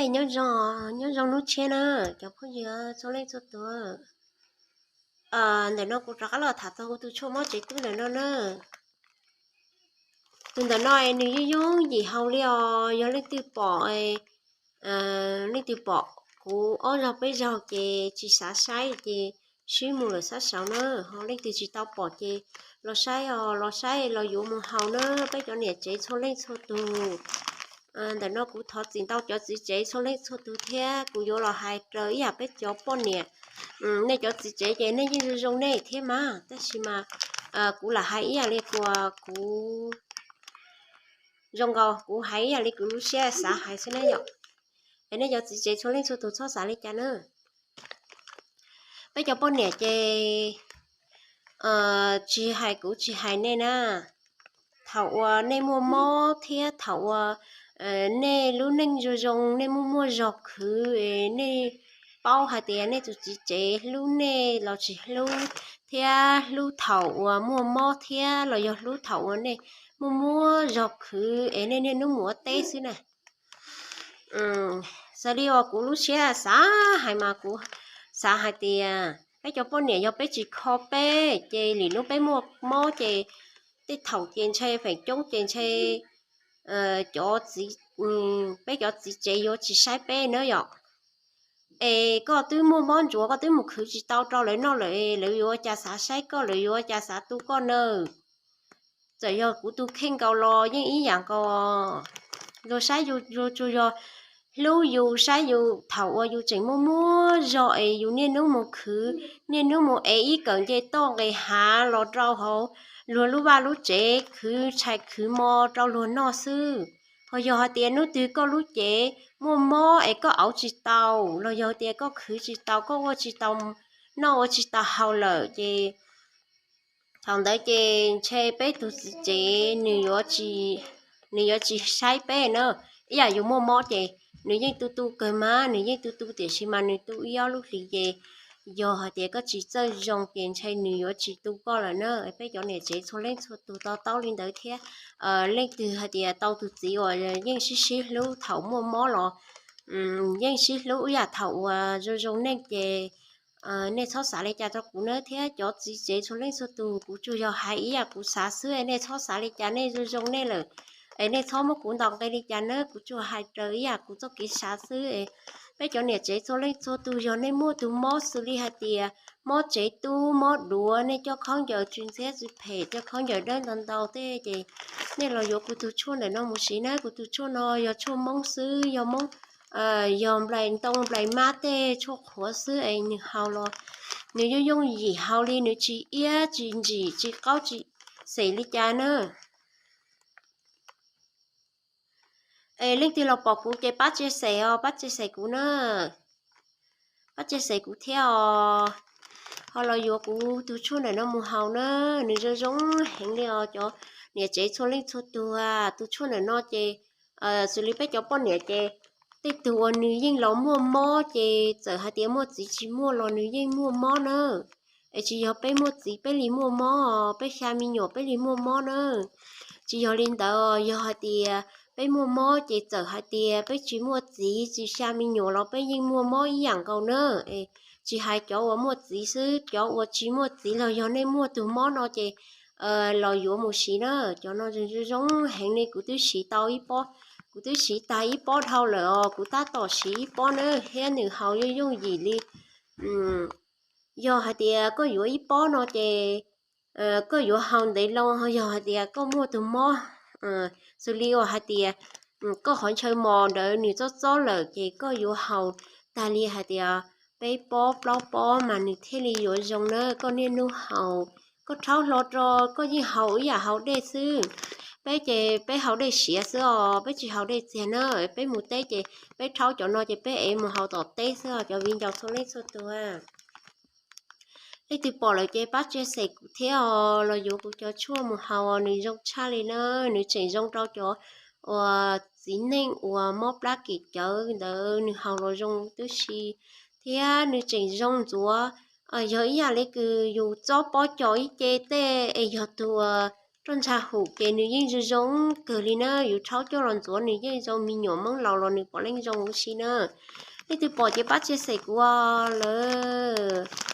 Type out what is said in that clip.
Nyob zoo, nyob zoo hnub tshiab na cov phooj ywg txhua leej txhua tus. Ntawm no kuv rov qab los tham txog kuv tus tshuaj mob tsev tub ntawm no na. Tus ntawm no nws yooj yooj yim haus li os, yog leej twg pom, leej twg pom kuv ob zaug peb zaug ces tsis xav saib ces swb mus lawm sab saud na, ho leej twg tsis tau pom ces los saib os, los saib los yuav mus haus na peb cov niam tsev txhua leej txhua tus. Ntawm no kuv thov txim ntau cov txiv tsev txhua leej txhua tus thiab kuv yuav los hais raws ib yam peb cov poj niam. Nej cov txiv tsev ces nej yeej zoo zoo nej thiab mas, tab sis mas kuv lam hais ib yam li uas kuv zoo nkaus, kuv hais ib yam li kuv lub siab xav hais xwb na yom. Es nej cov txiv tsev txhua leej txhua tus txhob xav li cas na. Peb cov poj niam ces tsis hais kuv tsis hais nej na, thaum uas nej muaj mob thiab thaum uas nej lub neej zoo zoo, nej muaj muaj zog khwv, nej paub hais tias nej tus txiv tsev hlub nej los tsis hlub, thiab hlub thaum uas muaj mob thiab los yog hlub thaum uas nej muaj muaj zog khwv es nej niaj hnub mus ua teb xwb na. Xws li uas kuv lub siab xav hais mas kuv xav hais tias peb cov poj niam yog peb tsis kho peb ces lwm hnub peb muaj mob ces tej thaum ces ntshe feem coob ces ntshe cov txiv, peb cov txiv tsev yuav tsis saib peb na yom. Es koj twb muaj mob ntsuav, koj twb mus khwv tsis tau rau lawv noj lawm, lawv yuav ua cas xav saib koj, lawv yuav ua cas xav tu koj na. Txawm yog kuv tus kheej nkaus los yeej ib yam nkaus. Luag saib yus, yus tsuas yog hlub yus, saib yus thaum uas yus tseem muaj muaj zog es yus niaj hnub mus khwv, niaj hnub mus ev ib kawm nce toj nqes hav los rau hauv luag lub vaj lub tsev, khwv tshais khwv mo rau luag noj xwb. Ho yog hais tias hnub twg koj lub cev muaj mob es koj auv tsis tau, los yog tias koj khwv tsis tau, koj ua tsis tau, noj ua tsis tau haus lawm ces thaum ntawd ces ntshe peb tus txiv tsev nws yuav tsis, nws yuav tsis saib peb na. Ib yam yus muaj mob ces nws yeej tu tu kawg mas, nws yeej tu tu tiam sis mas nws tu ib ob lub hlis ces yog hais tias koj tsis txawj zoo ces ntshe nws yuav tsis tu koj lawm na. Peb cov niam tsev txhua leej txhua tus to taub li ntawd thiab. Leej twg hais tias tau tus txiv uas yeej sib sib hlub thaum muaj mob los yeej sib hlub ib yam thaum uas zoo zoo neej ces nej txhob xav li cas rau kuv na thiab cov txiv tsev txhua leej txhua tus, kuv tsuas yog hais ib yam kuv xav xwb, nej txhob xav li cas, nej zoo zoo nej lawm es nej txhob muab kuv ntaus nqi li cas na, kuv tsuas hais raws ib yam kuv txoj kev xav xwb. Peb cov niam tsev txhua leej txhua tus yog nej muaj tus mob xws li hais tias mob tsev tub, mob duav, nej coj khaub ncaws tsw ntxhiab tsw phem, coj khaub ncaws dawb ntau ntau tej ces nej los yuav kuv tus tshuaj ntawm no mus siv na. Kuv tus tshuaj no yog tshuaj Hmoob xwb, yog Hmoob, yog nplais ntoo nplais mab tej tshuaj qhuav xwb es nws haus los nws yooj yooj yim haus li, nws tsis iab tsis ntsim tsis qaub tsis xem li cas na. Es leej twg los pom kuv ces pab tsia xem os, pab tsia xem kuv na, pab tsia xem kuv thiab os. Ho los yuav kuv tus tshuaj ntawm no mus haus na, nws zoo zoo heev li os cov niam tsev txhua leej txhua tus. Tus tshuaj ntawm no ces xws li peb cov poj niam ces tej tug uas nws yeej los muaj mob ces txawm hais tias muaj txiv tsis muaj los nws yeej muaj mob na. Es tsis yog peb muaj txiv peb li muaj mob, peb xya me nyuam peb li muaj mob na. Tsis yog li ntawd, yog hais tias peb muaj mob ces txawm hais tias peb tsis muaj txiv tsis xya me nyuam los peb yeej muaj mob ib yam nkaus na. Tsis hais cov uas muaj txiv xwb, cov uas tsis muaj txiv los yog nej muaj tus mob no ces los yuav mus siv na. Cov no zoo zoo heev li, kuv twb siv tau ib pob, kuv twb siv tag ib pob dhau lawm os, kuv tab tom siv ib pob na thiab nws haus yooj yooj yim li. Yog hais tias koj yuav ib pob no ces koj yuav haus ntev loo, yog hais tias koj muaj tus mob xws li uas hais tias koj qhov ntshaw mos ntawd nws txob txob lawm ces koj yuav haus tag li hais tias peb pob plaub pob mas nws thiaj li yuav zoo na. Koj niaj hnub haus, koj rhaub hlo rau koj yeej haus ib yam haus dej xwb. Peb ces peb haus dej siav xwb os, peb tsis haus dej txiag na. Peb mus teb ces peb rhaub cov no ces peb ev mus haus tom teb xwb os cov viv ncaus txhua leej txhua tus. Leej twg pom lawm ces pab tsia xem kuv thiab os, los yuav kuv cov tshuaj mus haus, nws zoo tshaj li na. Nws tseem zoo rau cov uas txiv neej uas mob plab kem cawv ntawd nws haus los zoo tib si, thiab nws tseem zoo ntxuav. Yog ib yam li kws yus txob pob co ib ce tej es yog tus Roj ntsha hum ces nws yeej zoo zoo kawg li na, yus rhaub coj los ntxuav nws yeej zoo, me nyuam Hmoob laus los nws puav leej zoo huv si na. Leej twg pom ces pab share kuv lawm.